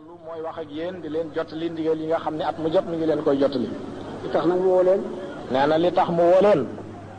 lu mooy wax ak yéen di leen jottali ndigal yi nga xam ne at mu jot mi ngi leen koy jottali. li tax nag mu woo leen. nee na li tax mu woo leen.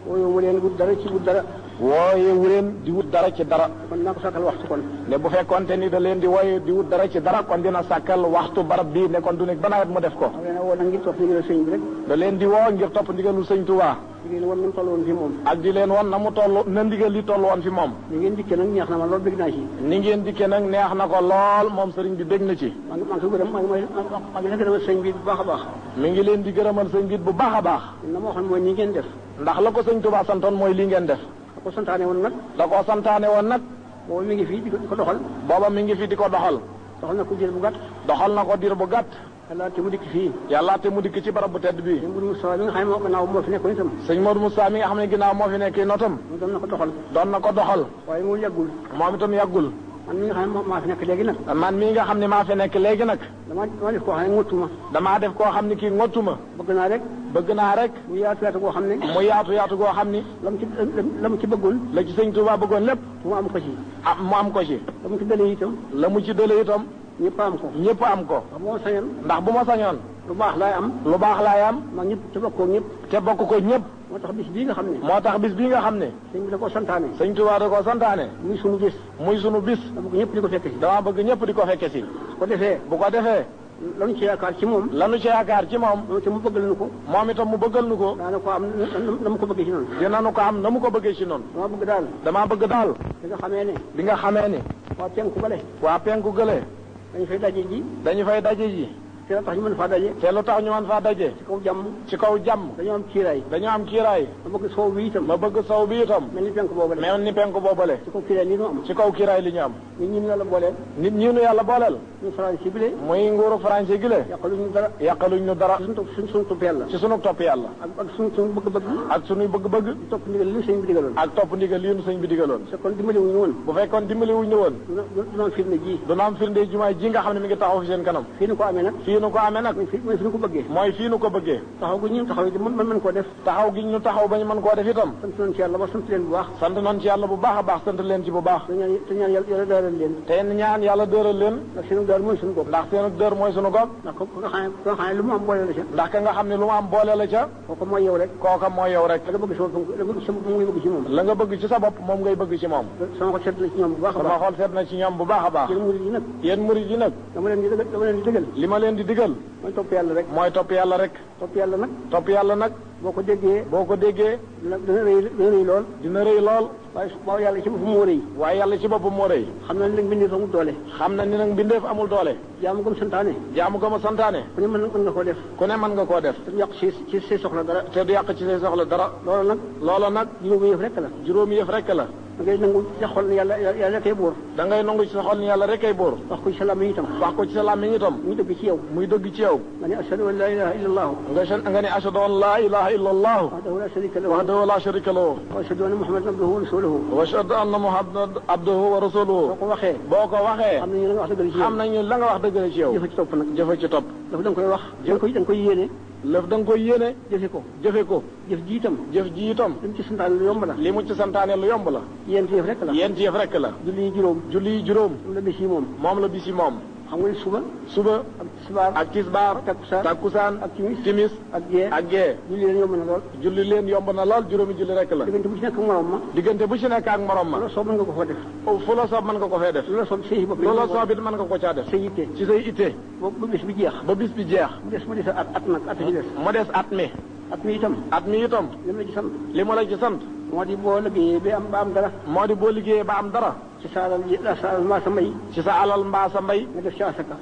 wooyewu leen wut dara ci wut dara. wooyewu leen di wut dara ci dara. kon naa ko sàkkal waxtu kon. ne bu fekkonte ni da leen di wooye di wut dara ci dara kon dina sàkkal waxtu barab bii ne kon du nekk ba nawet mu def ko. da leen a woo nag ngir topp ndigalu sëñ bi rek. da leen di woo ngir topp ndigalul sëñ Tuubaa. di leen wan na mu toll woon fi moom. ak di leen wan na mu toll na ndigal li toll woon fi moom. ni ngeen dikkee nag neex na ma lool bëgg naa ci. ni ngeen dikkee nag neex na ko lool moom sëriñ bi bëgg na ci. maa ngi ko gërëm maa ngi gërëmal sëñ bi bu baax a baax. mi ngi leen di gërëmal sëñ bi bu baax a baax. na ma waxoon mooy nii ngeen def. ndax la ko sëñ Tuubaa santoon mooy lii ngeen def. da ko santaane woon nag. da koo santaane woon nag. booba mi ngi fii di ko doxal. booba mi ngi fi di ko doxal. doxal na ko diir bu gàtt. doxal na ko diir bu gàtt. yàlla te mu dikk fii. yàlla te mu dikk ci barab bu tedd bii. sëñ Modou Moustapha mi nga xam ne gannaaw moo fi nekkoon itam. sëñ Modou Moustapha mi nga xam ne ginnaaw moo fi nekk notam. doon na ko doxal. doon na ko doxal. waaye moom yàggul. moom itam yàggul. man mi nga xam ne maa fi nekk léegi nag. man mii nga xam ne maa fi nekk léegi nag. damaa def koo xam ne ngottuma. damaa def koo xam ne kii ngottuma. bëgg naa rek. bëgg naa rek. mu yaatu yaatu goo xam ne. mu yaatu goo xam ni. la mu ci bëggoon. la ci sëñ Tuubaa bëggoon lépp. mu am ko ci. ah mu am ko ci. la mu ci dëlee itam. la mu ci dëlee itam. ñëpp am ko. ñëpp am ko. ndax bu ma sañoon. ndax bu ma sañoon. lu baax laay am. lu baax laay am. maa ñëpp te bokkoo ñëpp. te bokk ko ñëpp. moo tax bis bii nga xam ne. moo tax bis bii nga xam ne. sëñ bi da koo santaane. sëñ Tuubaa da koo santaane. muy sunu bis. muy sunu bis. dama bëgg ñëpp di ko fekke si. dama bëgg ñëpp di ko fekke si. su ko defee. bu ko defee. lanu ci yaakaar ci moom. lanu ci yaakaar ci moom. moom itam mu bëggal nu ko. moom itam mu bëggal nu ko. daana ko am na mu ko bëggee ci noonu. dinañu ko am na mu ko bëggee ci noonu. dama bëgg daal. damaa bëgg daal. bi nga xamee ne. bi nga xamee ni. waa penku gële. waa penku gële. dañu fay daje ji. dañu fay daje ji. te lu tax ñu mën faa daje. te lu tax ñu mën faa daje. ci kaw jàmm. ci kaw jàmm. dañoo am kiiraay. dañoo am kiiraay. ma bëgg soow bi itam. ma bëgg sow bi itam. mel ni penku boobale. mel ni penku boobale. ci kaw kiiraay li ñu am. ci kaw kiiraay li ñu am. nit ñi ñu yàlla booleel. nit ñi ñu yàlla booleel. ñu français bi le. muy nguuru français gi le. yàqaluñu dara. yàqaluñ ñu dara. suñu topp yàlla. ci sunu topp yàlla. ak suñu bëgg-bëgg. ak sunuy bëgg-bëgg. di topp ndigal li sëñ bi digaloon. ak topp ndigal li nu sëñ bi digaloon. su fekkoon dimbali wuñu woon. bu fekkoon dimbali wuñu woon. du am firnde ji. du am firnde jumaay ji nga xam ne mi ngi taxaw fi seen kanam. fii nu ko amee nag. fii nu ko amee nag. mooy fi nu ko bëggee. mooy fii nu ko bëggee. taxaw gi ñu taxaw it mën koo def. taxaw gi ñu taxaw ba ñu mën koo def itam. sant nañ ci yàlla ba sant leen bu baax. sant nañ ci yàlla bu baax a baax sant leen ci bu baax. te ñaan yàlla dëral leen. te ñaan yàlla dëral leen. ndax seen dër mooy suñu bopp. ndax seen dër mooy suñu gopp. ndax ko nga xam ne lu mu am boole la ca. ndax ka nga xam ne lu mu am boole la ca. kooka mooy yow rek. kooka mooy yow rek. la nga bëgg sa bopp moom ngay bëgg ci moom. la nga bëgg ci sa bopp moom ngay bëgg ci moom. sama xol seet na ci ñoom bu baax a baax. sama xol seet na ci ñoom bu baax a baax. yéen murid yi nag. yéen murid yi nag. dama leen di digal. li ma leen di digal. mooy topp yàlla rek. mooy topp yàlla rek. topp yàlla nag. topp yàlla nag. boo ko déggee. dina rëy lool. dina rëy lool. waaye yàlla ci boppam moo rëy. waaye yàlla ci boppam moo rëy. xam na ni nag mbindeef amul doole. xam na ni nag mbindeef amul doole. jaamu gëm santaane. jaamu ko ma santaane. ku ne mën nga koo def. ku ne mën nga koo def. te du yàq ci say soxla dara. te du yàq ci say soxla dara. loola nag. juróomi yëf rek la. juróomi yëf rek la. da ngay nangu ci sa xol ni yàlla rek ay buur. da ngay nangu ci sa xol ni yàlla rek ay buur. wax ko ci sa làmmiñ itam. wax ko ci sa làmmiñ itam. muy dëgg ci yow. muy dëgg ci yow. nga ne ashhadu an la ilaha illa allah. nga ne ashhadu an la ilaha illa allah. wahdahu la sharika lahu. wahdahu la sharika lahu. wa ashhadu anna muhammadan abduhu wa rasuluhu. wa ashhadu anna muhammadan abduhu wa rasuluhu. boo ko waxee. xam nañu la nga wax dëgg la ci yow. jëfe ci topp nag. jëfe ci topp. dafa da nga koy wax. da nga koy yéene. lëf da nga koy yéene. jëfe ko. jëf ji itam. jëf ji itam. li mu ci santaane lu yomb la. li mu ci santaane lu yomb la. yéen yëf rek la. yéen yëf rek la. julli juróom. moom la bis yi moom. moom la bis yi moom. xam nga suba. ak tisbaar. takkusaan. ak timis. ak gee. julli leen yomb na lool. juróomi julli rek la. diggante bu ci nekk ak morom ma. diggante bu ci nekk ak morom ma. fu la soob mën nga ko fa def. fu la soob mën nga ko fee def. lu la soob ci say bopp. lu la soob it mën nga ko caa def. say yitte. ci say itte. ba bis bi jeex. mu des at nag at ci des. mu des at mi. at mi itam. li ma la ci sant. li ma la ci sant. moo di boo liggéeyee ba am dara. moo di boo liggéeyee ba am dara. ci sa alal mbaa sa mbay. ci sa alal mbaa sa mbay.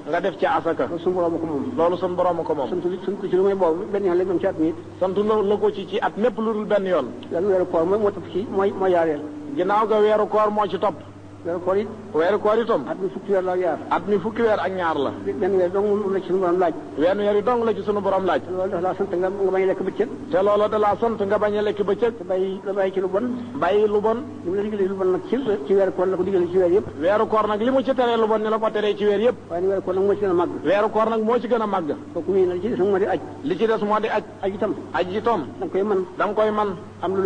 nga def ci asaka. loolu suñu borom ko moom. loolu suñu borom ko moom. sant ko ci lu may boobu benn yoon la doon ci at mi it. sant la ko ci at mépp lu dul benn yoon. lan weeru koor moo topp ci mooy yaareel. ginnaaw ga weeru koor moo ci topp. weeru koor itam. at mi fukki weer ak ñaar la. benn weer dong la ci sunu borom laaj. wenn weer yi dong la ci sunu borom laaj. loolu dafa laa sant nga bañ a lekk bëccëg. te loolu da laa sant nga bañ a lekk bëccëg. te bàyyi ci lu bon. bàyyi lu bon. li mu la digalee lu bon nag ci weeru koor la ko digalee ci weer yëpp. weeru koor nag li mu ci teree lu bon ni la ko teree ci weer yëpp. waaye weeru koor nag moo ci gën a màgg. weeru koor nag moo ci gën a màgg. kooku nii la li ci des moo di aj. li ci des moo di aj. aj itam. da nga koy man. am lu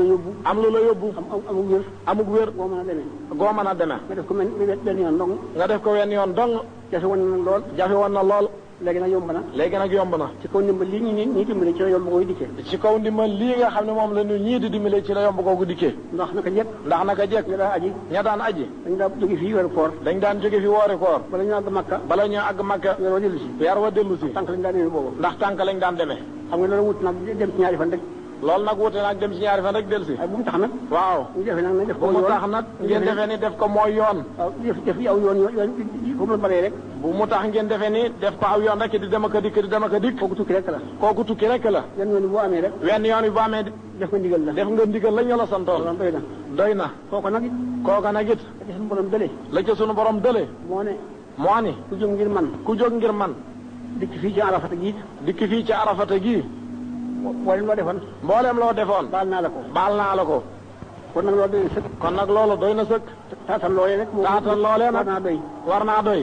la yóbbu. amug wér. amug wér. goo mën a demee. nga def ko benn yoon dong. nga def ko wenn yoon dong. jafe woon na lool. jafe woon na lool. léegi nag yomb na. léegi nag yomb na. ci kaw ndimbal lii ñuy dimbale ci la yomb googu dikkee. ci kaw ndimbal lii nga xam ne moom la ñu ñii di dimbale ci la yomb googu dikkee. ndax naka jekk. ña daan aji. dañ daan jóge fii weeru koor. dañ daan jóge fi woori koor. bala ñu àgg Makka. weer wa dellu si. tànk lañ daan demee boobu. ndax tànk lañ daan demee. xam nga loolu wut nag dem ci ñaari fan rek. loolu nag wute nag dem ci ñaari fan rek dellu si. bu mu tax nag. waaw. ñu defee nag nañ def ko bu mu tax nag ngeen defee ni def ko mooy yoon. waaw def aw yoon foofu la baree rek. bu mu tax ngeen defee ni def ko aw yoon rek di dem ak a dikk. kooku tukki rek la. kooku tukki rek la. wenn yoon boo amee rek. wenn yoon bi boo amee. def nga ndigal la. def nga ndigal la ñu la santoon. doy na. doy na. kooku nag it. kooka nag it. la ca suñu borom dële. la ca suñu borom dële. moo ni. ku jóg ngir man. ku jóg ngir man. dikk fii ci arafata gii. dikk fii ci arafata gii. mboolem loo defoon. mboolem loo defoon. baal naa la ko. baal naa la ko. kon nag loolu doy na sëkk. kon nag loolu doy na sëkk. taatan loolee rek. taatan loolee nag war naa doy. war naa doy.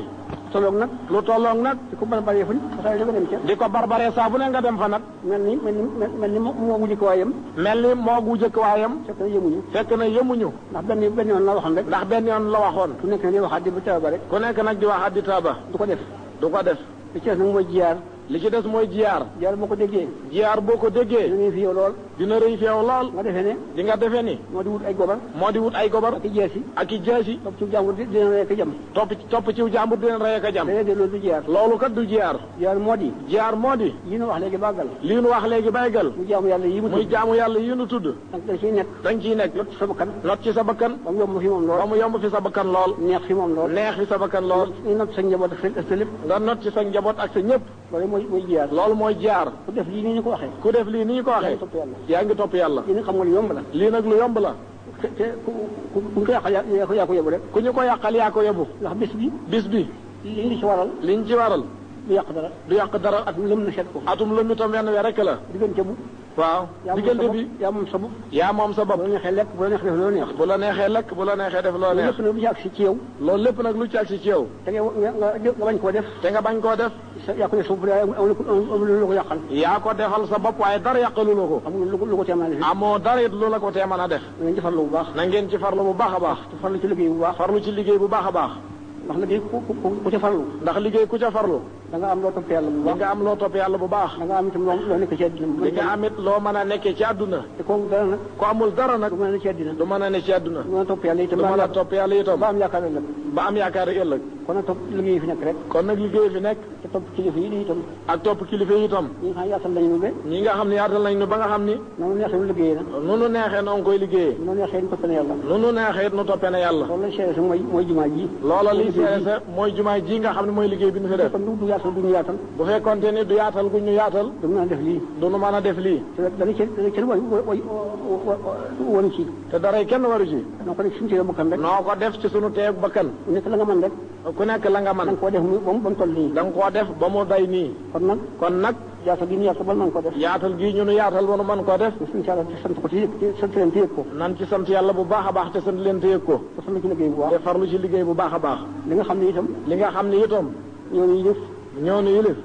tolloog nag. lu tolloog nag. di ko barbaree fu saa yu dem ca. di ko barbaree saa bu ne nga dem fa nag. mel ni moo gu jëkk waayam. mel ni moo gu jëkk waayam. fekk na yëmuñu. fekk na yëmuñu. ndax benn yoon la waxoon rek. ndax benn yoon la waxoon. ku nekk nag di waxaat di taaba rek. ku nekk nag di waxaat di taaba. du ko def. du ko def. li ci des nag mooy jiyaar. li ci des mooy jiyaar. jiyaar boo ko déggee. jiyaar boo ko déggee. dina fi yow lool. dina rëy fi yow lool. nga defee ne. di nga defee ni. moo di wut ay gobar. moo di wut ay gobar. ak i jeesi. ak i jeesi. topp ci jàmbur dina rey ak jam. topp ci jàmbur dina rey ak jam. déedéet loolu du jiyaar. loolu kat du jiyaar. jiyaar moo di. jiyaar moo di. lii nu wax léegi bàggal. lii nu wax léegi baygal. muy jaamu yàlla yi mu tudd. muy jaamu yàlla yi nu tudd. dañ ciy nekk. dañ ciy nekk. not ci sa bakkan. not ci sa bakkan. ba mu yomb fi moom lool. ba mu yomb fi sa bakkan lool. neex fi moom lool. neex fi sa bakkan lool. nga not sa njaboot ak sa lépp. nga not ci sa njaboot ak sa ñëpp. loolu mooy jiyaar. loolu mooy jiyaar. ku def lii ni ñu ko waxee. ku def lii ni ñu ko waxee. yaa ngi topp yàlla. lii nag xam nga lu yomb la. lii nag lu yomb la. te ku ñu ko yàqal yaa ko yóbbu rek. ku ñu ko yàqal yaa ko yóbbu. ndax bis bi. li ci waral. liñ ci waral. du yàq dara. du yàq dara. atum lëm na seet ko. atum lëm itam wenn we rek la. diggante bu. waaw diggante bi yaa moom sa bopp. yaa moom sa bopp. bu la neexee lekk bu la neexee def loo neex. bu la neexee lekk bu la neexee def loo neex. lépp nag lu ci agsi ci yow. loolu lépp nag lu ci agsi ci yow. te nga bañ koo def. te nga bañ koo def. yaa ko def sa bopp amul lu ko yàqal. yaa ko defal sa bopp waaye dara yàqalu la ko. amul lu ko teemal a def. amoo dara it lu la ko teemal a def. na ngeen ci farlu bu baax. na ngeen ci farlu bu baax a baax. te farlu ci liggéey bu baax. farlu ci liggéey bu baax a baax. ndax liggéey ku ca farlu. ndax liggéey ku ca farlu. da nga am loo topp yàlla bu baax. da nga am loo topp yàlla bu baax. da nga am itam loo nekk ci àdduna. da nga am it loo mën a nekkee ci àdduna. te kooku dara nag. ku amul dara nag. du mën a ne ci àdduna. du mën a ne ci àdduna. du mën a topp yàlla itam. du mën a topp yàlla itam. ba am yaakaar ëllëg. ba am yaakaar ëllëg. kon nag topp liggéey fi nekk rek. kon nag liggéey fi nekk. te topp kilifa yi itam. ak topp kilifa yi itam. ñi nga xam yaatal nañu ba. ñi nga xam ne yaatal nañu ba nga xam ni. noonu neexee nu liggéeyee nag. noonu neexee noonu koy liggéeyee. noonu neexee nu toppee na yàlla. noonu neexee nu toppee na yàlla. loolu lañ seere sa mooy jumaa ji. loola liy seere sa mooy jumaa ji nga xam ne mooy liggéey bi ñu fi def. kon du yaatal du ñu yaatal. bu fekkonte ni du yaatal gu ñu yaatal. du mën a def lii. du nu mën a def lii. te dana ci waru ci. te dara kenn waru ci. noo ko def suñu teew bakkan rek. noo ko def ci suñu teew bakkan. ku nekk la nga mën rek. ku nekk la nga mën. da nga koo def ba mu toll nii. da nga koo def ba mu day nii. kon nag. yaatal gi ñu yaatal ba mën ko def. yaatal gi ñu nu yaatal ba nu mën koo def. suñu yàlla te sant ko te sant leen te yëg ko. nan ci sant yàlla bu baax a baax te sant leen te yëg ko. te farlu ci liggéey bu baax. te farlu ci liggéey bu baax a baax. li nga xam ne itam. ñoo nu yilif.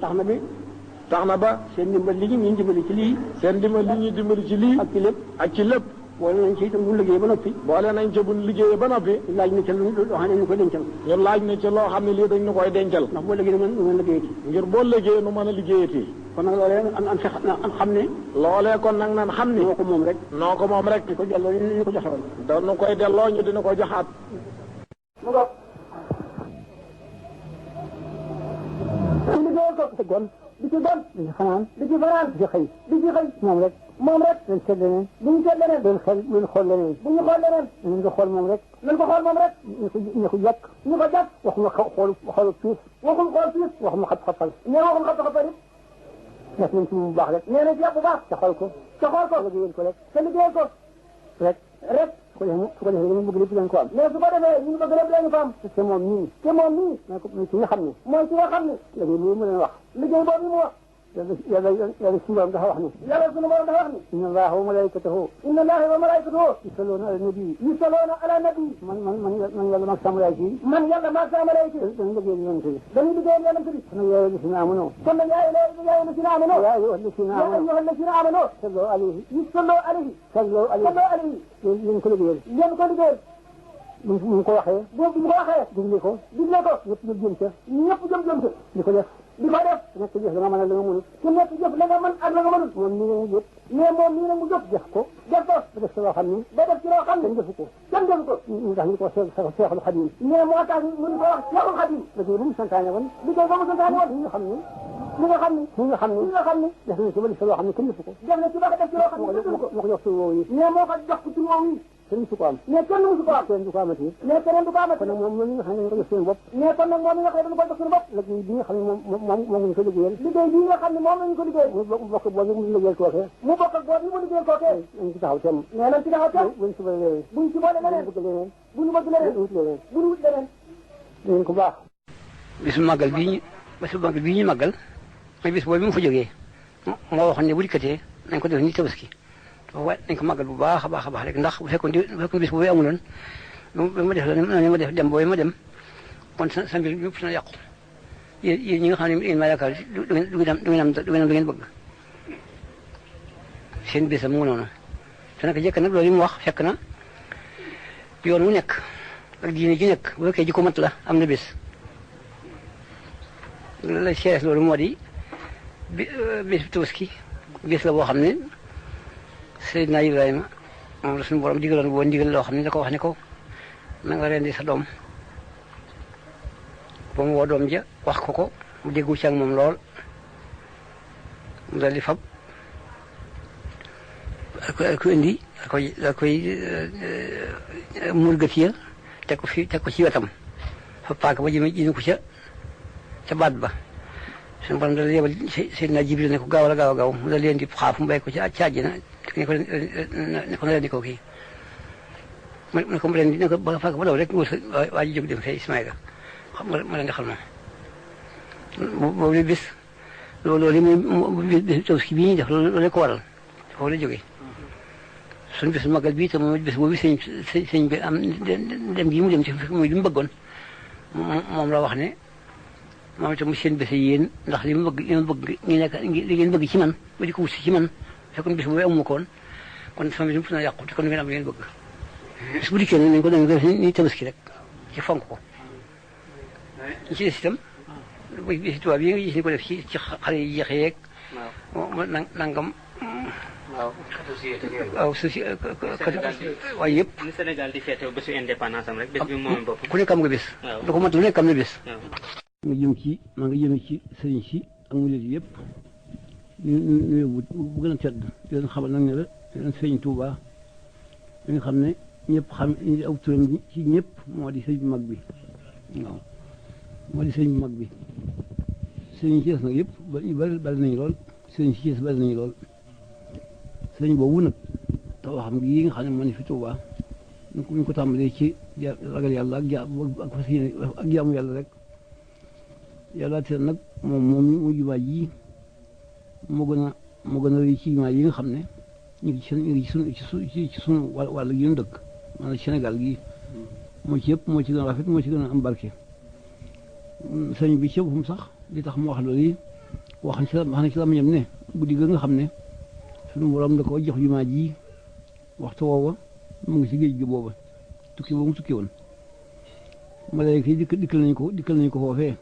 tax na ba. seen ndimbal li ñu dimbali ci lii. seen ndimbal li ñuy dimbali ci lii. ak ci lépp. ak ci lépp. boole nañ ci itam bu ñu liggéeyee ba noppi. boole nañ ci bu ñu liggéeyee ba noppi. laaj na ca loo xam ne dañu koy dencal. ñu laaj na ci loo xam ne lii dañ ñu koy dencal. ndax boo liggéeyee nu mën a liggéeyati. ngir boo liggéeyee nu mën a liggéeyati. kon nag loolee an xam ne. loolee kon nag nan xam ni. noo ko moom rek. noo ko moom rek. di ko delloo ñu ko joxewoon. dañu koy delloo ñu dina ko joxaat. mu ngoog. su liggéeyal ko te gon. di ci gon. di ci fanaan. di ci fanaan. di ci xëy. di ci xëy. moom rek. moom rek. dañ seet leneen. bu ñu seet leneen. dañ xel bu ñu xool leneen. bu ñu xool leneen. nañ ko xool moom rek. nañ ko xool moom rek. ñu ko jàkk. ñu ko jàkk. waxuma xool piis. waxul xool piis. waxuma xat-xatal. nee waxul xat-xatal it. def nañ ci bu baax rek. nee na ci bu baax. ca xool ko. ca xool ko. liggéeyal ko rek. ca liggéeyal ko. rek. su ko defee dañu bëgg lépp dañ ko am. mais su ko defee ñu bëgg lépp dañu ko am. te moom nii. te moom nii. mooy ci nga xam ne. mooy ci nga xam ne. liggéey boobu mu leen wax. liggéey boobu mu wax. yàlla suñu borom dafa wax ni. yàlla suñu borom dafa wax ni. inna allaha wa malaikatahu. inna allaha wa malaikatahu. yusalluna ala nabi. yusalluna ala nabi. man yàlla maag sama malaayika yi. man yàlla maag sama malaayika yi. dañu liggéeyal yonent bi. dañu liggéeyal yonent bi. kon nag yaa ayyuha llazina amanu. kon nag yaa ayyuha llazina amanu. yaa ayyuha llazina amanu. sallu alayhi. sallu alayhi. sallu alayhi. yéen ko liggéeyal. yéen ko liggéeyal. mu ko waxee boobu mu ko waxee digle ko ñëpp jëm ca di ko def nekk jëf la nga mën a la nga mënut ku nekk jëf la nga mën ak la nga mënut moom nii nag mu jëf mais moom nii nag mu jëf def ko ba def ci loo xam ni kenn defu ko ñu tax ñu ko Seexul Xadim mais moo tax ñu ko wax Seexul Xadim liggéey bu mu santaane woon ñi nga xam ni def na ci ba def ci loo xam ne kenn defu ko moo ko jox tur woowu yi mais moo ko jox ko tur woowu yi kenn musu ko am mais kenn musu ko am kenn du ko amati mais keneen du ko amati kon nag moom ñi nga xam ne dañu ko jox seen bopp mais kon nag moom mi nga xam ne dañu ko jox seen bopp liggéey bi nga xam ne moom lañu ko liggéeyal liggéey bi nga xam ne moom lañu ko liggéeyal mu bokk boobu mu liggéeyal kookee mu bokk ak boobu mu liggéeyal kookee nañ ci taxaw tem mais nañ ci taxaw tem buñ ci boole leneen buñ ci boole leneen buñu bëgg leneen buñu wut leneen dañ ko baax bisu màggal bii ñu màggal mooy bis boobu mu fa jógee moo waxoon ne bu dikkatee nañ ko def ni Tabaski waaye nañ ko màggal bu baax a baax rek ndax bu fekkoon bis boobu amuloon ba ma def la ma def dem boobu ma dem kon sa mbir yëpp na yàqu yéen ñi nga xam ne yéen maa yaakaar du ngeen bëgg seen bisam mu noonu te nag jëkk nag loolu yi mu wax fekk na yoon wu nekk ak diine ji nekk bu fekkee ji ko mat la am na bis la seeres loolu moo di bis Tabaski bis la boo xam ne Seydina Ibrahima moom la suñu borom digaloon boo ndigal loo xam ne da ko wax ne ko na nga rendi sa doom ba mu woo doom ja wax ko mu déggu ci ak moom lool mu dal di fab ko indi da koy murgati ya teg ko ci wetam fa paaka ba jëme ko ca baat ba suñu borom dal yebal Seydina Jibril ne ko gaaw mu dal leen di xaaf mu bay ko ci àjjana ne ko na leen di ko kii ne ko leen di ne ko ba fàkk ba daw rek waa ji jóg dem fee Ismaïla xam nga ma leen di xal moom boobu bis loolu mooy bis Tabaski bii ñuy def loolu ko waral foofu la jógee suñu bis magal bii te moom bis boobu sëñ bi am dem gi mu dem ci muy li mu bëggoon moom la wax ne moom itam seen bés yéen ndax li ma bëgg li ngeen bëgg ci man ba di ko wut si ci man fekkoon bis boobu amuma ko woon kon sama bis mu na yàqu te kon ngeen am li ngeen bëgg bis bu dikkee nañ ko def ni Tabaski rek ci fonk ko ñu ci des itam bisi tubaab yi nga gis ni ko def ci xale yi jeexe yeeg nangam waaw waaye yëpp ni Sénégal di feete bésu indépendance am rek bés bi moom bopp ku nekk am nga bés da ko mat lu nekk am na bés maa ngi jëm ci sëriñ si ak murid yëpp ñu bu gën a tedd di leen xamal nag ne la di leen sëriñ Tuuba li nga xam ne ñëpp xam aw turam ci ñëpp moo di sëriñ bu mag bi waaw moo di sëriñ bu mag bi sëriñ ci des nag yëpp bari nañu lool sëriñ ci des bari nañu lool sëriñ boobu nag taw xam gi nga xam ne moo ne fi Tuuba ñu ko tàmbalee ci ragal yàlla ak fas yéene ak jaamu yàlla rek yàlla te nag moom mu jumaa ji moo gën a rëy ci jumaa yi nga xam ne ñu ngi ci sunu wàll gi ñu dëkk maanaam Sénégal gi moo ci yëpp moo ci gën a rafet moo ci gën a am barke sëñ bi ci boppam sax li tax mu wax loolu yi wax na ci làmmiñam ne guddi ga nga xam ne sunu borom da ko jox jumaa ji waxtu woowa mu ngi ci géej gi booba tukki boobu mu tukki woon malayka yi dikkal nañu ko foofee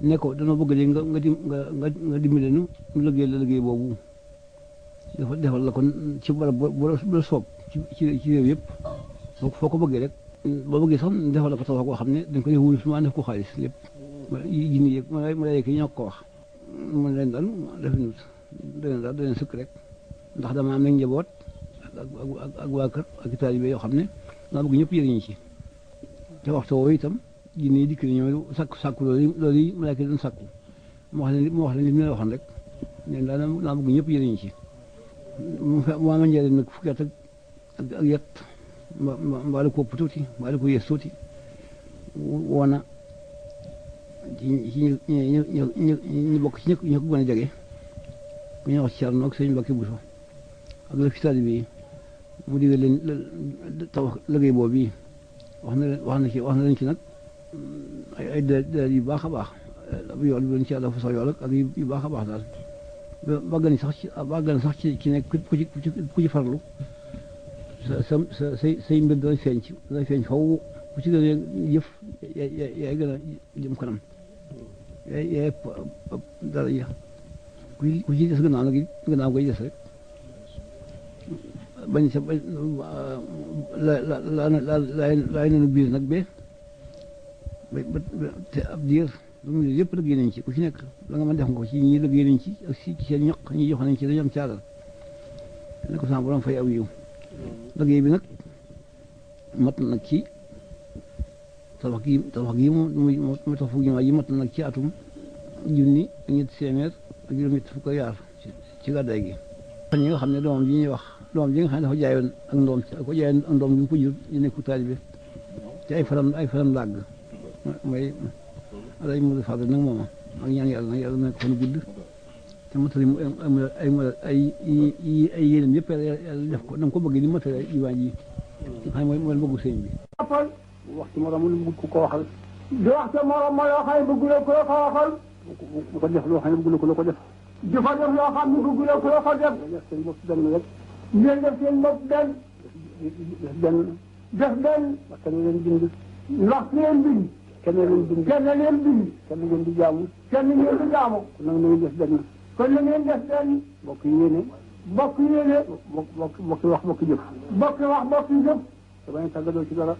ne ko dana bëgg de nga dimbale nu liggéey boobu defal la kon ci barab bu la soob ci réew yëpp foo ko bëggee rek boo bëggee sax defal la ko taw koo xam ne dañ ko def wurus ma def ko xaalis lépp jinni yeeg malayka yi ñoo ko wax mun leen daal def nut da leen sukk rek ndax dama am nag njaboot ak waa kër ak taalibe yoo xam ne daa bëgg ñëpp yëriñu ci te waxtu woowu itam jinne yi dikk ñoom sàkku loolu yi malaaka doon sàkku mu wax leen li mu leen waxoon rek leen daa bëgg ñëpp yëriñu ci maa ma njëriñ nag fukki at ak yet mbaa la ko ëpp tuuti mbaa la ko yées tuuti woona ci ñu bokk ci ñu ko gën a jege ku ñuy wax ci Cerno ak sëñ Mbàkke Buso ak la fi taalibe yi mu digal leen tabax liggéey boobu yi wax na leen ci nag ay dalal yu baax a baax yool bi leen ci yàlla fa sax yool ak yu baax a baax daal bàgg na sax ci nekk ku ci farlu say mbir dana feeñ faw ku ci gën a jëf yaay gën a jëm kanam yaay dara ya ku ci des gannaaw koy des rek bañ sa laay nanu biir nag ba te ab diir lu mu yëpp liggéey nañ ci ku ci nekk la nga mën def nga ko ci ñi liggéey nañ ci ak ci seen ñaq ñi jox nañ ci dañu am caagal ne ko sama borom fay aw yiw liggéey bi nag mat nag ci tabax gi mu tax fu jumaa ji mat nag ci atum junni ak ñetti téeméer ak juróom-ñett fukk ak yaar ci gàddaay gi ñi nga xam ne doomam ji ñuy wax doomam ji nga xam ne dafa jaayoon ak ndoom ko jaayoon ak ndoom bi mu ko jur ñu nekku taalibe ci ay faram làgg mooy alay mu fàgg nag mooma ak ñaan yàlla nag yàlla nekk fan gudd te matali mu ay yéenam yëpp yàlla def ko na ko bëgg ni matali diwaan ji nga xam ne mooy bëggu sëñ bi wax ci morom lu bëgg ko waxal di wax ci morom ma loo xam ne bëgg la ko waxal bu ko def loo xam ne bëgg la ko def di fa def loo xam ne bëgg la ko def def seen bopp benn rek ngeen def seen bopp def benn wax kenn leen bind ndax leen bind kenn ngeen di jaamu kon nag na ngeen def benn bokk yéene bokk wax bokk jëf te bañ a tàggaloo ci dara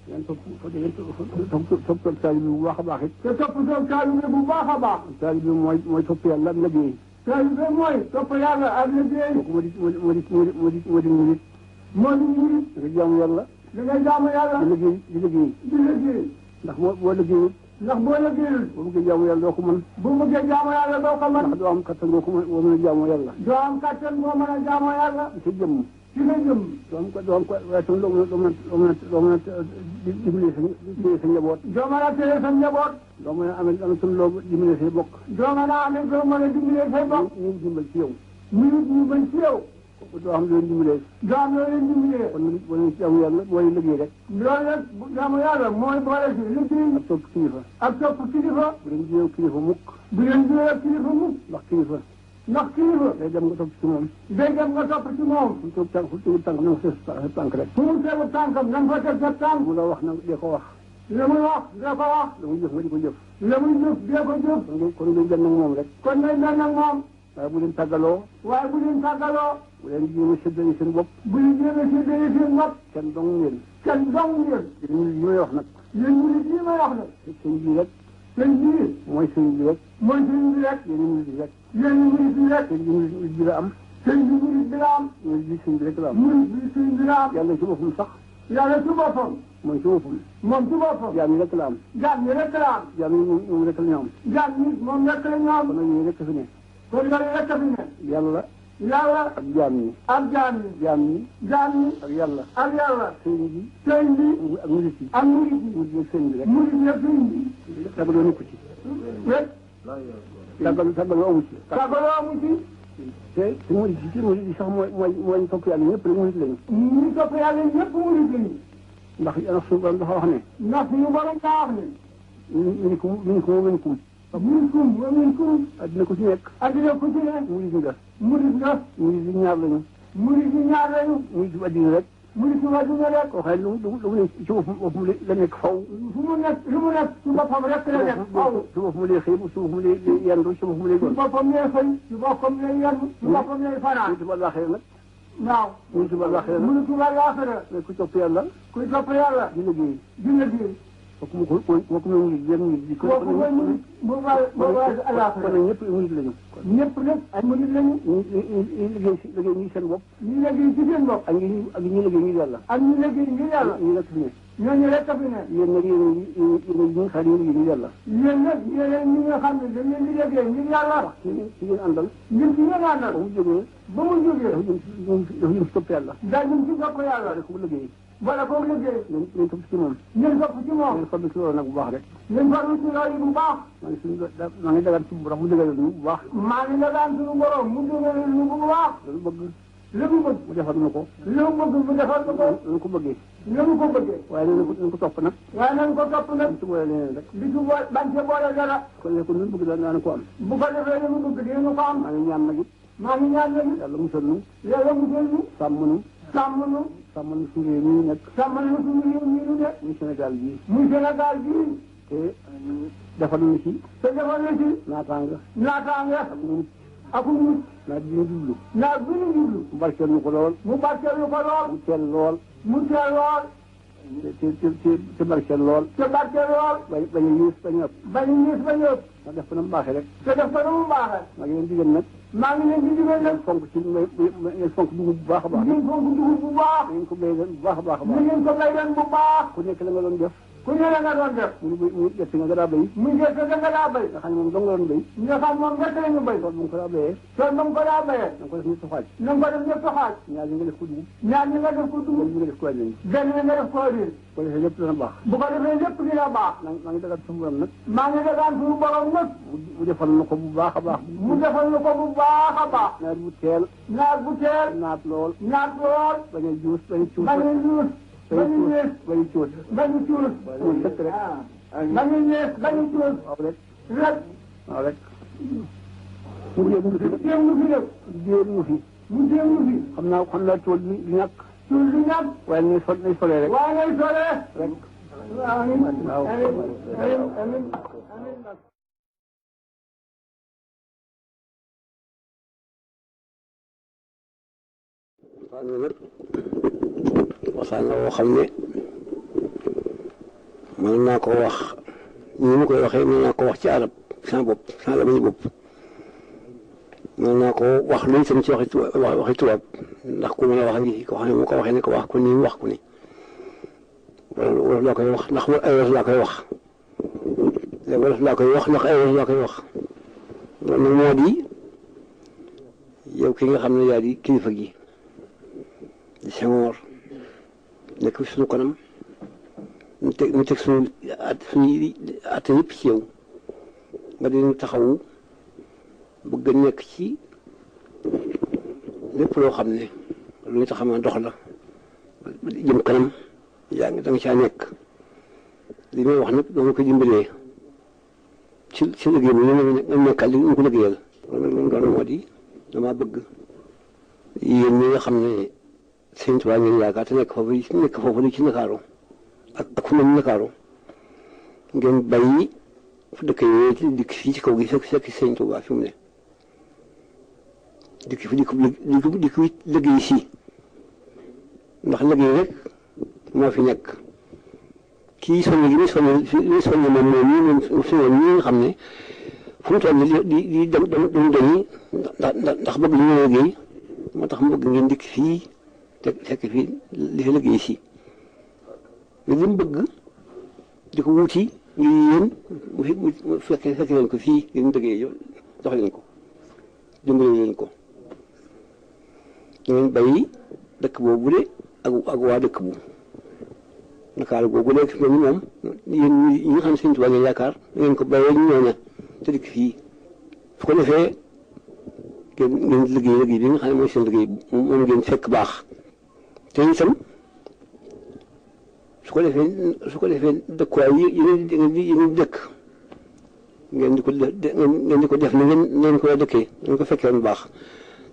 ngeen topp taalibe bi bu baax a baax it te topp taalibe bu baax a baax taalibe bi mooy topp yàlla ak liggéey taalibe bi mooy topp yàlla ak liggéey moo di murit nga jaamu yàlla di liggéey ndax boo liggéeyul boo bëggee jaamu yàlla doo ko mën ndax doo am kattan boo mën a jaamu yàlla ci jëmm doo am ko waaye tam doo mën a dimbali sa njaboot doo mën a téye sa njaboot doo mën a amee tam loo dimbali say bokk ñu dimbal ci yow doo am loo leen dimbalee kon boo jaamu yàlla boo liggéey rek loolu nag jaamu yàlla mooy boole ci liggéey ak topp kilifa bu leen jiyee kilifa mukk ndax kilifa day dem nga topp ci moom fu tegu tànk na nga sa tànk rek fu mu tegu tànkam na nga fa teg sa tànk mu la wax na dee ko wax la muy wax dee ko wax la muy jëf nga di ko jëf la muy jëf dee ko jëf kon ngay benn ak moom rek waaye bu leen tàggaloo bu leen jéem a séddale seen bopp kenn dong ngeen yéen li may wax nag sëñ bi rek mooy sëñ bi rek yéen murid bi rek sëñ bi murid bi la am murid bi sëñ bi rek la am yàlla ci boppam sax moom ci boppam jaam yi rek la am jaam yi moom rek la ñu am kon nag yooyu rek fi ne yàlla ak jaam yi jaam yi ak yàlla sëñ bi ak murid yi ak sëñ bi rek tàggaloo nekku ci tàggaloo amu ci te murid yi sax mooy topp yàlla ñëpp rek murid lañu ndax suñu borom dafa wax ne minkum addina ku ci nekk murid nga ñaar lañu murid bu addina rek koo xam ne lu mu ne ci boppam la nekk faw lu mu nekk ci boppam rek la nekk faw ci boppam lay xëy ci boppam lay yendu ci boppam lay gon ci boppam lay xëy ci boppam lay yendu ci boppam lay fanaan ci àllaaxira nag waaw mu ci àllaaxira mais ku topp yàlla di liggéey kooku mooy murid kon nag ñëpp murid lañu ay murid lañu ñu liggéey ñi seen bopp ak ñi liggéey ngir yàlla ñu nekk fi ne ñooñu rek fi ne yéen nag yéen ñi nga xam ne ñu liggéey ngir yàlla yéen ñi nga xam ne dañ leen di liggéey ngir yàlla ci ngeen àndal ba mu jógee dafa jëm si topp yàlla daa jëm si topp yàlla rek mu liggéey wala koo liggéey ngeen topp ci moom ngeen farlu ci loolu nag bu baax rek ngeen farlu ci loolu bu baax maa ngi dagaan suñu borom mu dëgëral ñu bu baax lu mu bëgg mu defal na ko lu ko bëggee waaye nañ ko topp nag di ci boole leneen rek bañ ci boole dara kon ne ko lu mu bëgg daal naa ko am bu ko defee lu mu bëgg dina ko am maa ngi ñaan nag it maa ngi ñaan leen yàlla musal nu yàlla musal nu sàmm nu sàmm nu suñu réew mi nekk sàmmal nu suñu réew mi nu nekk muy Sénégal bii muy Sénégal bii te defal nu ci te defal na ci naataanga ak mucc naa dina jublu naa bi ñu jublu mu barkeel nu ko lool mu barkeel nu ko lool mu teel lool mu teel lool te barkeel lool te barkeel lool bañ a yées bañ a ëpp bañ a ñiis bañ a ëpp ndax def ko na mu baaxee rek te def ko na mu baaxee maa ngi leen digal nag maa ngi leen di digal nag fonk ci ngeen fonk dugub bu baax a baax ngeen fonk dugub bu baax ngeen ko béy leen bu baax a baax a ni baax ngeen ko bay leen bu baax ku nekk la nga doon def ku ne la nga doon def mu gerte nga daa béy muy gerte ga nga daa bay nga xam ne moom dong nga doon béy nga xam moom gerte la ñu bay tool bu nga ko daa béyee tool ba mu ko daa bayee da nga ko def ñetti xaaj na nga ko def ñetti xaaj ñaar ñi nga def ko dugub ñaar ñi nga def ko dugub ñi nga def ko wàññi benn nga def ko riir ko defee lépp dana baax bu ko defee lépp dina baax maa ngi dagal suñu borom nag maa ngi dagaan suñu borom nag mu defal na ko bu baax a baax mu defal na ko bu baax a baax nawet bu teel naat bu teel naat lool naat lool bañ a juus bañ a cuus bañ a ñuus bañ a ñees bañ a cuus bañ a cuus mu sëkk rek bañ a ñees bañ a cuus waaw rek rek waaw rek mu jéem mu fi jéem lu fi def jéem mu fi mu jéem lu fi xam naa tool bi du ñàkk suul du ñàkk waaye nañ solee rek waaye ngay solee rek amiin waaw amiin amiin amiin waxtaan la woo xam ne mën naa ko wax ni mu koy waxee mën naa ko wax ci arab sans bopp sans la bopp mën naa ko wax luy tam ci waxi tubaab ndax ku mën a wax ngi ko xam ne mu ko waxee ne ko wax ko nii wax ko ni wolof laa koy wax ndax ay wolof laa koy wax wolof laa koy wax ndax ay wolof laa koy wax loolu nag moo di yow ki nga xam ne yaa di kilifa gi di Senghor nekk fi suñu kanam ñu teg suñu at yëpp ci yow nga dinañ taxawu bëgg a nekk ci lépp loo xam ne lu ñu tax a dox la jëm kanam yaa ngi da nga caa nekk li may wax nag dama ko dimbalee ci liggéey bi nga nekkal li ñu ko liggéeyal loolu nag loolu doon moo di dama bëgg yéen ñi nga xam ne Sëñ Tuubaa ngeen yaakaar te nekk foofu li ci Ndakaaru ak fu mel ni Ndakaaru ngeen bàyyi fu dëkk yooyu ci dikk fii ci kaw gi fekk Sëñ Tuubaa fi mu ne dikk fi liggéey si ndax liggéey rek moo fi nekk kii soññ gi muy soññ moom ñi nga xam ne fu mu toll di dem dañuy ndax bëgg ñu liggéey moo tax mu bëgg ngeen dikk fii te fekk fii li fi liggéey si mais li mu bëgg di ko wuti ngir yéen mu fekk leen ko fii ngeen liggéey jox leen ko dimbali leen ko ngeen bàyyi dëkk boobu de ak waa dëkk bu Ndakaaru boobu léegi fi mu ne moom yéen ñi nga xam ne Sëñ Tuubaa ngeen yaakaar ngeen ko bàyyee ñu ñooña te dikk fii su ko defee ngeen liggéey bi nga xam ne mooy seen liggéey moom ngeen fekk baax te itam su ko defee dëkkuwaay yi dëkk ngeen di ko def na ngeen ko dëkkee ngeen ko fekkee woon baax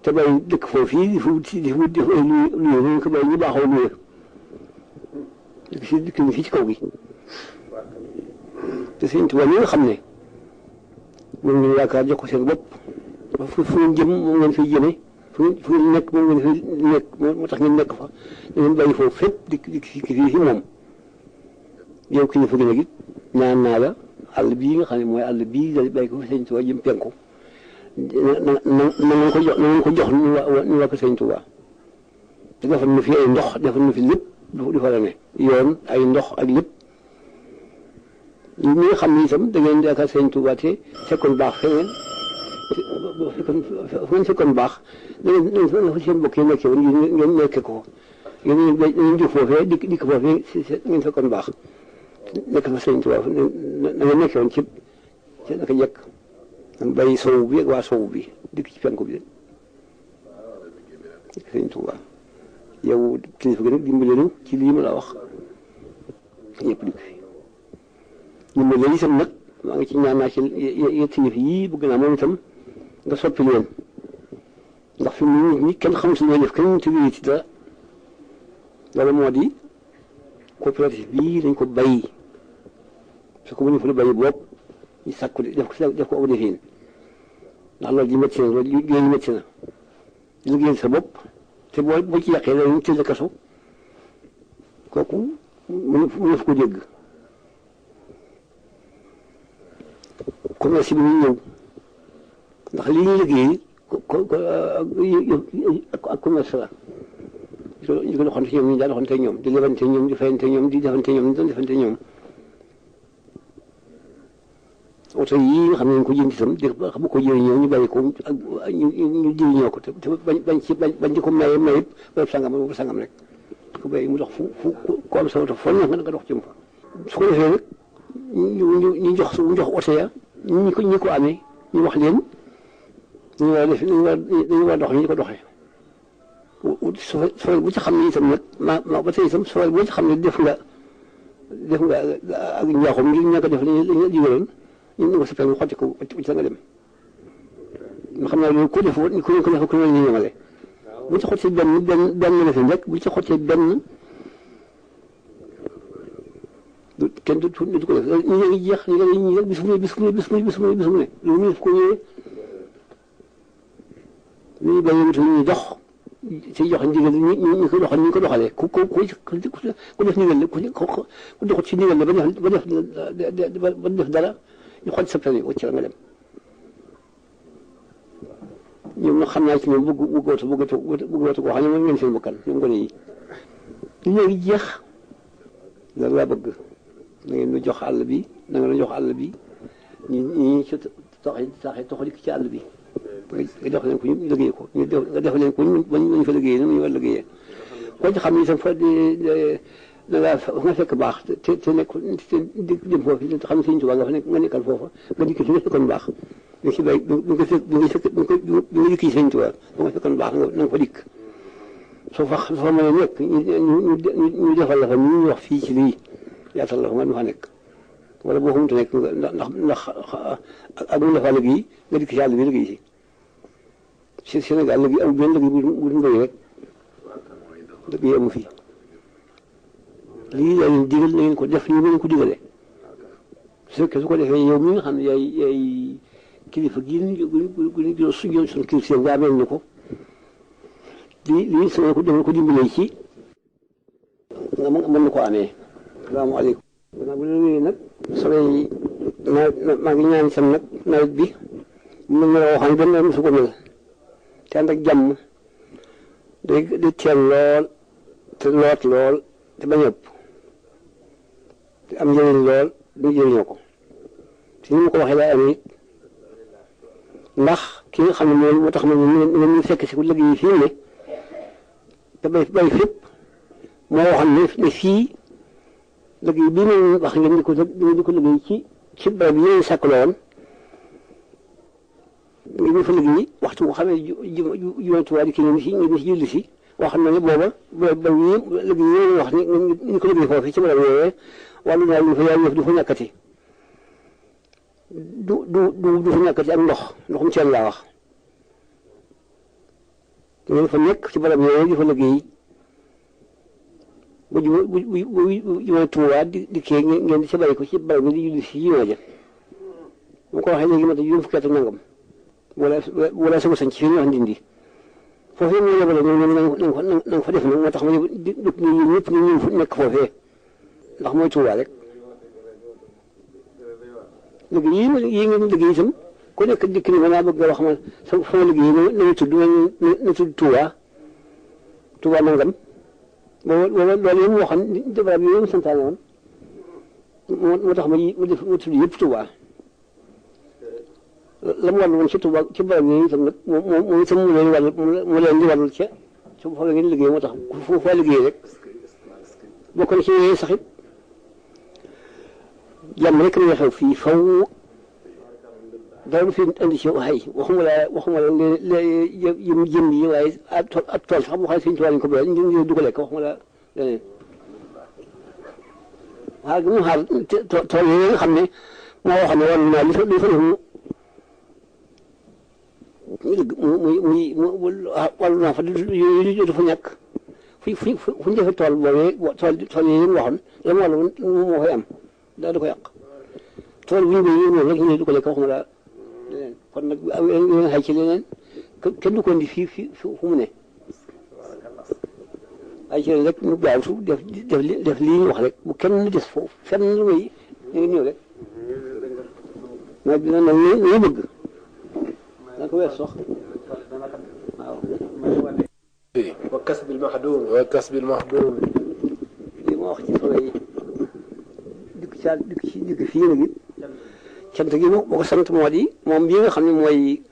te bàyyi dëkk foofu yi di luye ngeen ko bàyyi ñu baaxoo luye dëkk fii ci kaw gi te Sëñ Tuubaa ñi nga xam ne moom ngeen yaakaar jox ko seen bopp fu ngeen jëm moom ngeen fiy jëme fu ngeen nekk moom ngeen fi nekk moo tax ngeen nekk fa da ngeen bàyyi foofu fépp dikk fii moom yow kilifa gi nag it ñaan naa la àll bii nga xam ne mooy àll bii da bàyyi ko fi Sëñ Tuubaa jëm penku na ngeen ko jox ñu waa ko Sëñ Tuubaa te defal na fi ay ndox defal na fi lépp du fa la ne yoon ay ndox ak lépp ñi nga xam ne itam da ngeen yaakaar Sëñ Tuubaa te fekkoon baax feneen fu ngeen fekkoon baax da ngeen fa seen bokk yi nekkee woon ngeen nekkee ko ngeen jóg foofee dikk foofee ngeen fekkoon baax nekk fa Sëñ Tuubaa na ngeen nekkee woon ci naka jekk man bàyyi sowu bi ak waa sowu bi dikk ci penku bi dikk Sëñ Tuubaa yow kilifa gi nag dimbali leen ci lii ma la wax ñëpp dikk fi dimbali leen itam nag maa ngi ci ñaan naa ci yetti yëf yii bëgg naa moom itam nga soppi leen fi mu nit ñi kenn xamul si ñooy def kenn mënut a wéy ci dara loolu moo di coopérative bii dañ ko bàyyi su ko mënee fa la bàyyi bopp ñu sàkku def ko aw defin ndax loolu ji métti na loolu liggéey métti na liggéeyal sa bopp te boo ci yàqee loolu ñu tëj la kaso kooku mënu fa ko dégg commerce bi ñu ñëw ndax li ñuy liggéey ak commerce la ñu ko doxante ñoom ñu daa doxante ñoom di lebante ñoom di fayante ñoom di defante ñoom di doon defante ñoom oto yii nga xam ne dañ ko jënd itam di bu ko jëriñoo ñu bàyyi ko ak ñu jëriñoo ko te bañ ci ko maye ba sangam rek ko bàyyi mu dox fu ko am sa oto foo neex nga dox jëm fa su ko defee nag ñu jox oto ya ñi ko amee ñu wax leen ñu war a def dañu war a dox ñu ko doxee soo bu ci xam ne itam nag ba tey itam soo boo ci xam ne def nga ak njaaxum ngir ñàkk a def lañu la digaloon ñun ñu ko soppeeku xotti ko ci nga dem nga xam naa loolu ku def ku ne ñu ñemale bu ci xottee benn la fi rek bu ci xottee benn kenn du ko def ñu ngi jeex ñu rek bis bu ne loolu ñu def ko ñëwee ñu bàyyi wutu ñu dox ci jox ndigal ñu ko doxalee ku def ndigal la ku doxut ci ndigal la ba def dara ñu xool sa permis wacc la nga dem ñoom nag xam naa ci ñoom bëggootu koo xam ne moom ngeen seen bakkan ñoom gone yi ñu ngi jeex loolu laa bëgg na ngeen ñu jox àll bi na nga jox àll bi ñi ci taxee toxali ci àll bi nga def leen ko ñu liggéey ko nga def leen ko ñu fa liggéeyee ñu war a liggéeyee koo ci xam ne itam fa da nga fekk baax te nekk te dem foofu te xam ne Sëñ Tuubaa nga nekkal foofa nga dikk fi nga fekkoon baax nga si bay bi nga dikk Sëñ Tuubaa ba nga fekkoon baax na nga fa dikk soo fa mën a nekk ñu defal la fa ñu wax fii ci lii yaatal la fa nga fa nekk wala boo xamante nekk ndax ak mu la fa liggéey nga dikk si àll bi liggéey si Sénégal liggéey amul benn liggéey bu dul mbéy rek liggéey amu fi lii la leen digal na ngeen ko def nii ngeen ko digalee su ko defee yow mi nga xam ne yaay kilifa gii ñu jël suñu culture nga amee ñu ko lii sama ko demal ko dimbalee ci nga mën na ko amee. salaamaaleykum. gannaaw bu la wéyee nag soleil maa ngi ñaan sam nag nawet bi mu mel ne waxaan benn nawet su ko mel te ànd ak jàmm day teel lool te loot lool te bañ a ëpp te am njëriñ lool ñu jëriñoo ko te ni ma ko waxee laa amee it ndax ki nga xam ne moo tax ñu fekk si ku liggéey fii ne te bay fépp moo waxoon ne fii liggéey bii ma wax ngeen di ko liggéey ci barab yi ngeen sàkk woon ngeen fa liggéey waxtu boo xamee jumaa Tuubaa di kii ngeen si julli si wax na ne booba ba liggéey yi wax ni ko liggéey foofu ci barab yooyee wàllu naa lu fa yaay du fa ñàkkati du fa ñàkkati ak ndoxum seen laa wax ngeen fa nekk ci barab yooyee di fa liggéey bu jumaa Tuubaa di kii ngeen di sa bàyyi ko ci barab bi di julli si jumaa ja bu ko waxee léegi ma juróom fukki at ak nangam wala sama sañ ci fi ñu wax Ndindi foofee moo yebale na nga fa def nag moo tax ma ñëpp ñu nekk foofee ndax mooy Tuubaa rek liggéey yi ngeen liggéey itam ku nekk dikk ni ma naa bëgg nga wax ma sama liggéey na tudd Tuubaa nangam booba loolu yëpp moo xam barab yi yëpp santaane woon moo tax ma tudd yëpp Tuubaa la mu wàllu woon ci Tuubaa ci barab yooyu itam nag moom itam mu leen di wàllul ca su fa ngeen liggéey moo tax fu fa liggéey rek bokk na ci yooyu sax it jàmm rek la xew fii faw dara du fi indi ci waxay waxuma la jëm yi waaye ab tool sax boo xam ne Sëñ Tuubaa lañ ko béyal ñu du ko lekk waxuma la leneen xaar gi mu xaar tool yooyu nga xam ne moo waxoon ne wàllu naa li fa ñu dëgg muy wàllu naa fa yooyu dafa ñàkk fu ñu defee tool boobee tool yi ñu waxoon la mu wàllu moo koy am daal da ko yàq tool bu ñu koy yónnee rek ñu du ko lekk waxuma daal leneen kon nag yéen xay ci leneen kenn du ko indi fii fu mu ne ay ci rek ñu gaawtu def lii ñu wax rek bu kenn des foofu fenn lu muy ñu ngi ñëw rek nawet bi nag ñu bëgg da ko wees sox waaw wa kasbil maxduum lii ma wax ci solo yi dikk fii nag it cant gi moo ko sant moo di moom bii nga xam ne mooy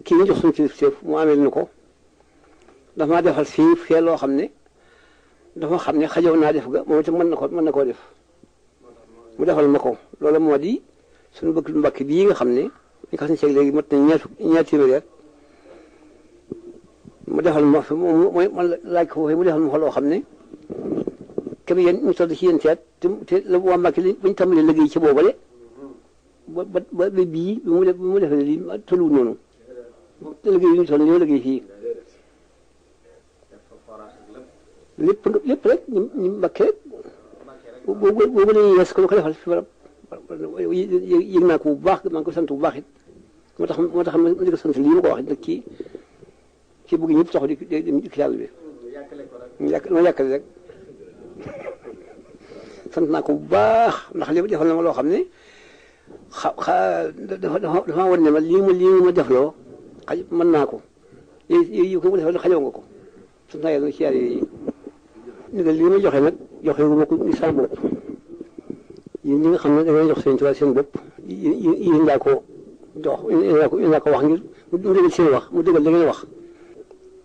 kii ñu jox suñu kilifteef mu amee nu ko dafa maa defal fii loo xam ne dafa xam ne xajow naa def ga moom itam mën na koo def mu defal ma ko loolu moo di suñu bëgg mbakk bii nga xam ne ñu ko suñu ceeg léegi mat na ñaar téeméer mu defal ma fi mooy man laaj ko foofee mu defal ma ko loo xam ne kër yéen ñu toll ci yéen te la waa Mbàkke li bañ tàmbalee liggéey ci boobale ba bii bi mu defee lii tolluwul noonu te liggéey yi ñu toll ñoo liggéey fii lépp rek ñu Mbàkke rek boobu la ñuy yes ko defal fi barab yëg naa ko bu baax maa ngi ko sant bu baax it moo tax ma di ko sant lii ma ko wax nag ci bëgg ñëpp taxaw di yàlla bi ma yàkkale rek sant naa ko bu baax ndax li defal na ma loo xam ne dafa war ne ma lii ma defloo mën naa ko yi ko mu defal xajoo nga ko sant naa yàlla nag ci yàlla yi ndigal lii ma joxe nag joxe wu ma ko ni sama bopp yéen ñi nga xam ne da ngay jox seen tubaab seen bopp yéen laa ko jox yéen laa ko wax ngir mu dëggal seen wax mu dëggal da ngeen wax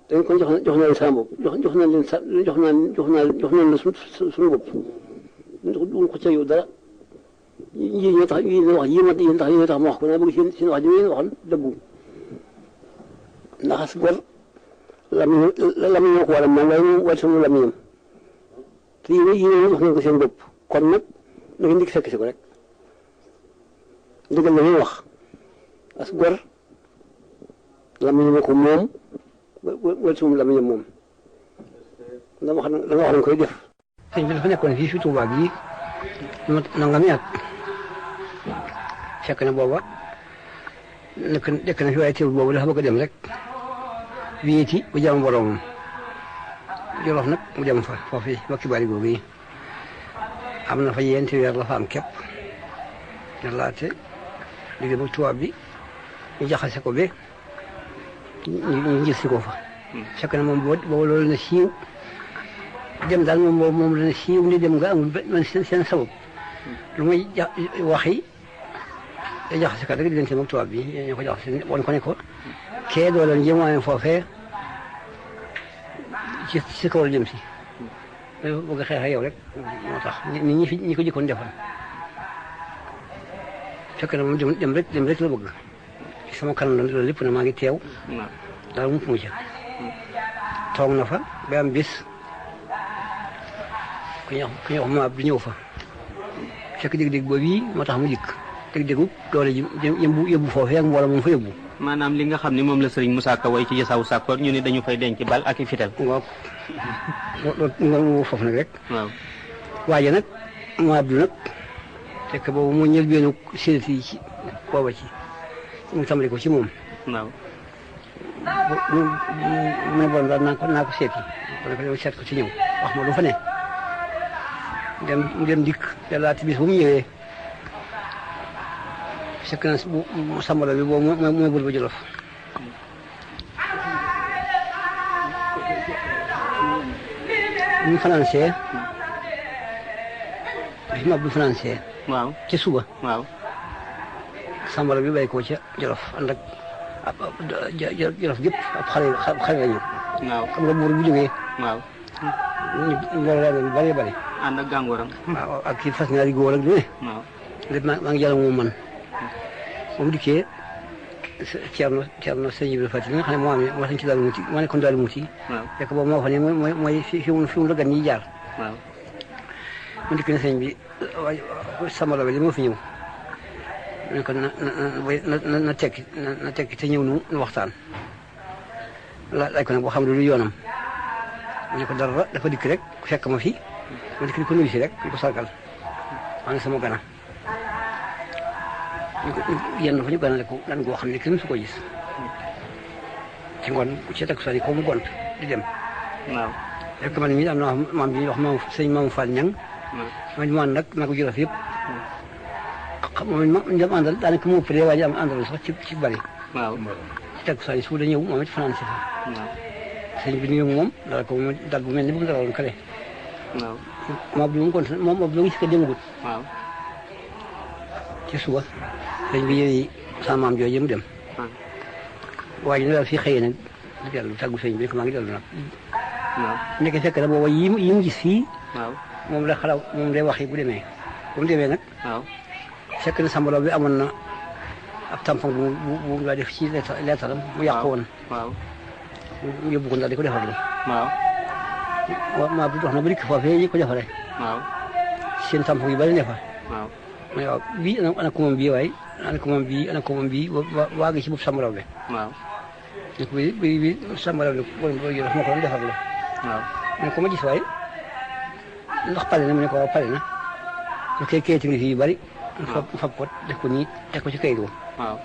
dañ kon jox naa leen sama bopp jox naa leen jox naa la suñu bopp duñ ko ca yow dara yéen ñoo tax yéen wax yéen tax ma wax ko naa bëgg seen wax ji yéen waxoon dëggu ndax as gor lamiñoo ko wala moom waaye moom wala sama lamiñam te yéen jox ngeen ko seen bopp kon nag da ngeen di fekk si ko rek dëggal la ñuy wax as gor lamiñoo ko moom wala sama lamiñam moom dama wax dañ koy def. sëñ bi dafa nekkoon fii fi Tuubaa gi nangami at fekk na booba nekk na fi waaye teewul boobu dafa bëgg a dem rek wéeti bu jàmm boromam Jolof nag mu dem fa foofu wakki bari googu yi am na fa yenti weer la fa am képp ne laate liggéey ba tubaab bi ñu jaxase ko be ñu gis si ko fa fekk na moom boobu loolu na siiw dem daal moom la ne siiw ni dem nga amul man seen sabab lu may waxi da jaxase kat rek diggante moom tubaab bi ñu ko jaxase woon ko ne ko kee doo leen jëmwaane foofee ci kaw la jëm si bëgg a xeex ak yow rek moo tax ñi ko jëkkoon defal fekk na moom dem rek la bëgg ci sama kanam la lépp na maa ngi teew daal mu ca toog na fa ba am bis ku ñuy wax ma bi ñëw fa fekk dégg-dégg boobu yi moo tax mu dikk dégg-déggu doole ji yóbbu foofee ak mbooloo moom fa yóbbu maanaam li nga xam ne moom la sëriñ Moussa Ka way ci Jasaawu Sakkoor ñu ne dañu fay denc bal ak i fital waaw loolu foofu nag rek waaw waaye nag ma Abdou nag fekk boobu moo ñël benn sédati yi ci booba ci mu tàmbali ko ci moom waaw mu ne bon daal naa ko seeti kon ko dem seet ko ci ñëw wax ma lu fa ne dem dikk yàllaati bis bu mu ñëwee fekk na bu sambala bi boobu mooy bul ba Jolof ñu financé bi ma bu financé waaw ci suba waaw sambala bi bay ko ca Jolof ànd ak Jolof gépp ab xale la ñu waaw xam nga buur bu jógee waaw mbooloo bi bari bari ànd ak gàngooram waaw ak kii fas ñaari góor ak lu ne waaw lépp maa ngi jàll moom man moom dikkee Ceerno sëñ Ibrahima Fati li nga xam ne moo amee moo sañ ci daal muti moo nekkoon daal muti fekk boobu moo fa ne mooy fi mu la gan ñi jaar waaw mu dikk ne sëñ bi waaye samalo bi li moo fi ñëw ne ko na tekki te ñëw nu waxtaan laaj ko nag boo xam ne lu yoonam mu ne ko dara dafa dikk rek fekk ma fi ma dikk di ko nuyu si rek di ko sargal maa ngi sama gana yenn fa ñu gana ko lan goo xam ne kenn su ko gis ci ngoon ci takk sani ko mu gont di dem waaw fekk man mii am na maam bi wax maam sëñ Maam Fall Ñang ma man nag naa ko jëlof yëpp moom dem àndal daanaka mu ëppale waaye am àndal sax ci bari waaw ci takk sani su da ñëw moom it fanaan si fa sëñ bi nuyu moom dara ko moom dal bu mel ni bu mu dalaloon kale waaw moom bi mu gont moom bi mu gis ko demagut waaw ci suba sëñ bi yëwi sama maam jooju mu dem waaye ñu daal fii xëyee nag di dellu tàggu sëñ bi ko maa ngi dellu nag waaw nekk fekk na booba yi mu gis fii waaw moom la xalaat moom day wax yi bu demee nag waaw fekk na sambalaw bi amoon na ab tampon bu mu def ci leetaram mu yàqu woon waaw mu yóbbu ko ndax di ko defarlu waaw maa bi dox na ba dikk foofee ñi ko defaree waaw seen tampon yu bari ne fa waaw mais waaw bii ana ko moom bii waaye ana ko moom bii waa gi ci bopp sambalaw bi waaw ne ko bi sambalaw bi borom moo ko doon defarlu waaw mu ne ko ma gis waaye ndax pare na mu ne ko waaw pare na su kay kayit ngi fii yu bari fab ko def ko nii teg ko ci kayit wu waaw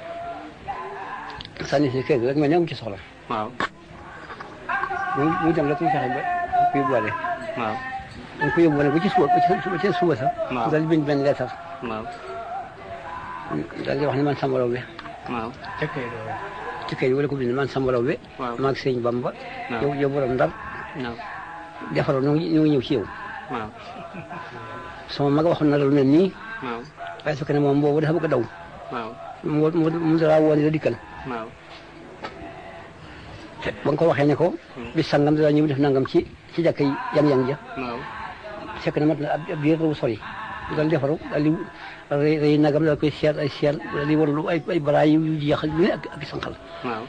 sànni si kayit rek mais ne amu ci soxla waaw muy dem rek mu fexe ba ko yóbbuwaale waaw dañ ko yóbbuwaale ba ci suba sax daal di bind benn leetar waaw daal di wax ne man sambalaw bi waaw ci kayit wala ko bind man sambalaw bi maag sëñ Bamba yow borom Ndar defaroo ñu ngi ñëw ci yow waaw sama mag waxoon na lu mel nii waaw waaye su ko ne moom boobu dafa bëgg a daw waaw mu dara woon la dikkal waaw ba nga ko waxee ne ko bis sangam dara ñëw def nangam ci jàkka yi yang ja waaw fekk na mat na ab biir bu sori dal defaru daal di rëy nagam daal koy seet ay seet daal di warlu ay baraay yu jeex yu ne ak sanqal waaw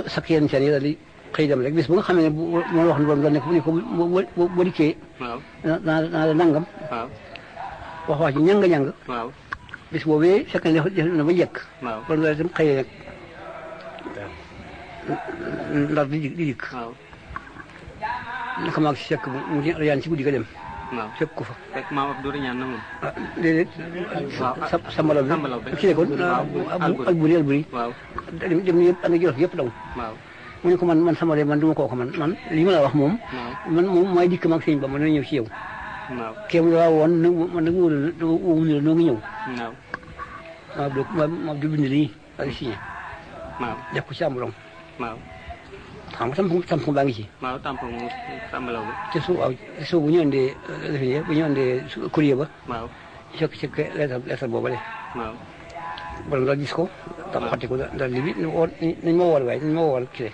sak yenn seen yi daal di xëy dem rek bis bu nga xamee ne bu ma wax doon la nekk bu ne ko boo dikkee naa la nangam wax ji ñang waaw bis boobee fekk na def na ba njëkk kon loolu itam xëyee nag Ndar di dikk naka maag si fekk mu yaan ci guddi ga dem fekk ko fa fekk maam Abdou ñaan na moom déedéet sambalaw bi ci nekkoon ak buri dem yëpp ak jolof yëpp daw mu ne ko man sambalaw man du ma kooku man li ma la wax moom man moom maay dikk maag sëñ ba man dana ñëw ci yow kéem la woon man nag wóowu ni la noo ngi ñëw maa du bind lii ak signé def ko ci amulong xam nga tampon baa ngi ci tampon mu sambalaw bi ci suuf waaw ci suuf bu ñu andee defe bu ñu andee courrier ba fekk ci lettre boobale borom daal gis ko tax xatti ko daal li bi nañ ma wool waaye nañ ma wool kile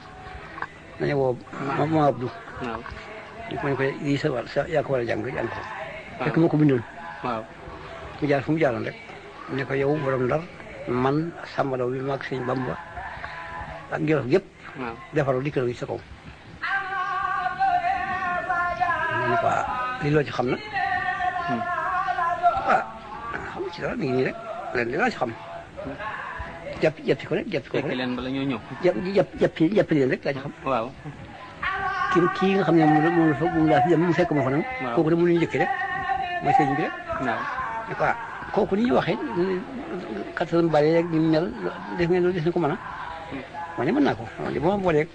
nañu woo ma Abdou ñu ko lii sa yaa ko war a jàng ko fekk ma ko bindoon mu jaar fu mu jaaroon rek ne ko yow borom Ndar man sambalaw bi maag sëñ Bamba ak Jolof gépp defaroo dikk na sa kaw ma ne ko lii loo ci xam na xam ci dara mi ngi nii rek leen li laa ci xam jàppi ko rek leen bala ñoo ñëw jàppi leen rek laa ci xam kii nga xam ne moom laa fi dem mu fekk ma fa nag kooku de mënuñu njëkki rek mooy sëñ bi rek ne ko kooku ni ñu waxee kattan bari rek ni mel def ngeen loolu des na ko mën a ma ne mën naa ko li ba ma booleeg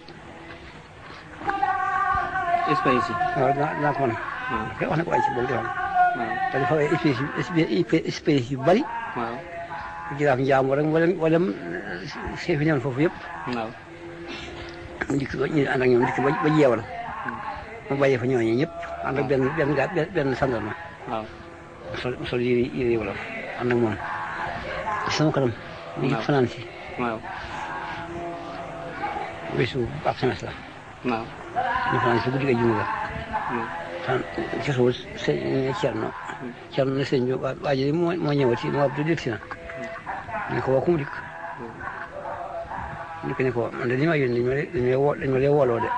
espèce yi waaw dinaa ko mën a wax na ko ay si boobu defoon te dafa ay espèce yu bari jiraaf njaam rek wala chef yi newoon foofu yëpp mu dikk ñu ànd ak ñoom dikk ba jeewal mu bàyyee fa ñooñu ñëpp ànd ak benn sandarma sol yére wolof ànd ak moom sama kanam mu ngi fanaan si bésu ab semestre la ñu fanaan si guddi ga juma ga ci suuf Cerno ne sëñ bi waa ji moo ñëwati moo ab du dégg si na ne ko waa ku mu dikk ne ko man de li ma yónni dañ ma lee wooloo de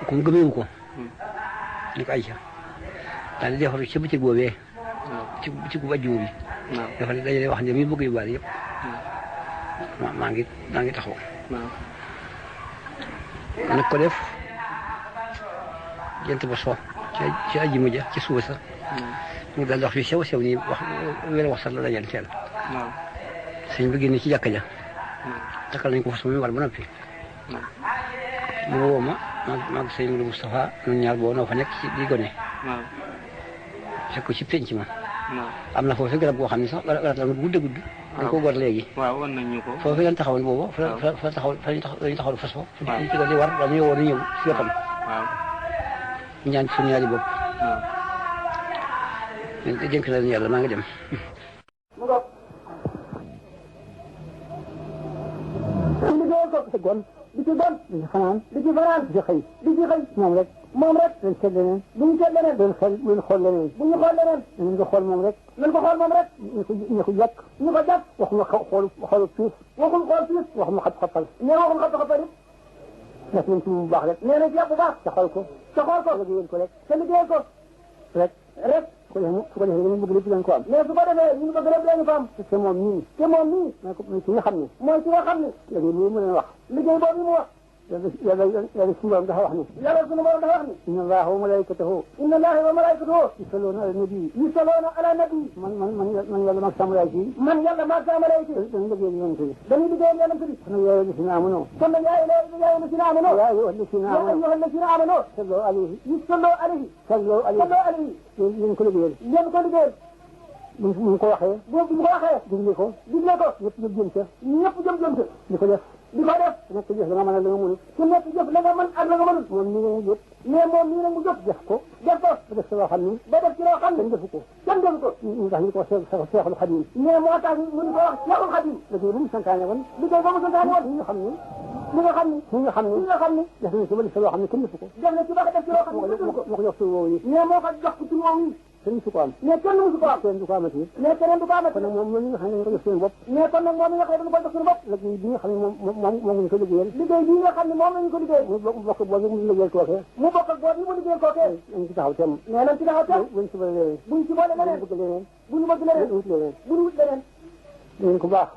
ku mu gëmeewu ko ni ko ayca daal di defaru ci bëccëg boobee ci gu ajjuma bi dafa dajale wax ne mi bëgg yu bari yëpp maa ngi taxaw nag ko def jant ba so ci ajjuma ja ci suba sa mu daal wax fi sew nii wax sax la dajal teel sëñ bi génne ci jàkka ja takkal nañ ko fas mi war ba noppi mu woo ma maag sëñ Modou Moustapha ñun ñaar boo noo fa nekk ci di gone fekk ko ci penc ma am na foofu garab goo xam ne sax garab la gudd dañ ko gor léegi waaw wan nañ ñu ko foofu lañ taxawoon boobu fa taxaw lañu taxaw fas fa ci ko di war dañu woon ñëw si wetam ñaan suñu ñaari bopp dénk na leen yàlla maa ngi dem ci gon di ci gon di ci fanaan di ci xëy moom rek dañ seet leneen buñ seet leneen buñ xool leneen bu ñu xool leneen nañ ko xool moom rek ñu ko jàkk waxuma xoolu piis waxul xool piis waxuma xat-xatal nee waxul xat-xatal it def nañ ci bu baax rek nee nañ ci bu baax te xool ko liggéeyal ko rek te liggéeyal ko rek su ko defee dañu bëgg lépp lañ ko am mais su ko defee ñu bëgg lépp lañu ko am te moom nii mooy ki nga xam ne léegi lii mu leen wax liggéey boobu mu wax yàlla suñu borom dafa wax ni inna allaha wa malaikatahu yusalluna ala nabi man yàlla maag sama malaayika yi dañuy liggéeyal yonent bi kon yaa ayyuhallazina amanu yaa ayyuhallazina amanu sallu alayhi yéen ko liggéeyal mu ko waxee digle ko ñëpp jëm ca di ko def nekk jëf la nga mën a la nga mënut ku nekk jëf la nga mën ak la nga mënut moom nii nag mu jot mais moom nii nag mu jot def ko ba def ci loo xam ni kenn defu ko ñu tax ñu ko Seexul Xadiim mais moo tax mu ñu ko wax Seexul Xadiim liggéey ba mu santaane woon ñi nga xam ni def na ci ba def ci loo xam ne kenn defu ko def na ci ba def ci loo xam ne moo ko jox tur woowu yi mais moo ko jox tur woowu yi kenn musu ko am mais kenn musu ko am kenn du ko amati mais keneen du ko amati kon nag moom ñi nga xam ne dañu ko jox seen bopp mais kon nag moom ñi nga xam ne dañu ko jox seen bopp liggéey bi nga xam ne moom lañu ko liggéeyal liggéey bi nga xam ne moom lañu ko liggéeyal mu bokk boobu mu liggéeyal kookee mu liggéeyal kookee nañ ci taxaw tem mais nañ ci taxaw tem buñ ci boole leneen buñ bëgg leneen bu ñu wut leneen dañ ko baax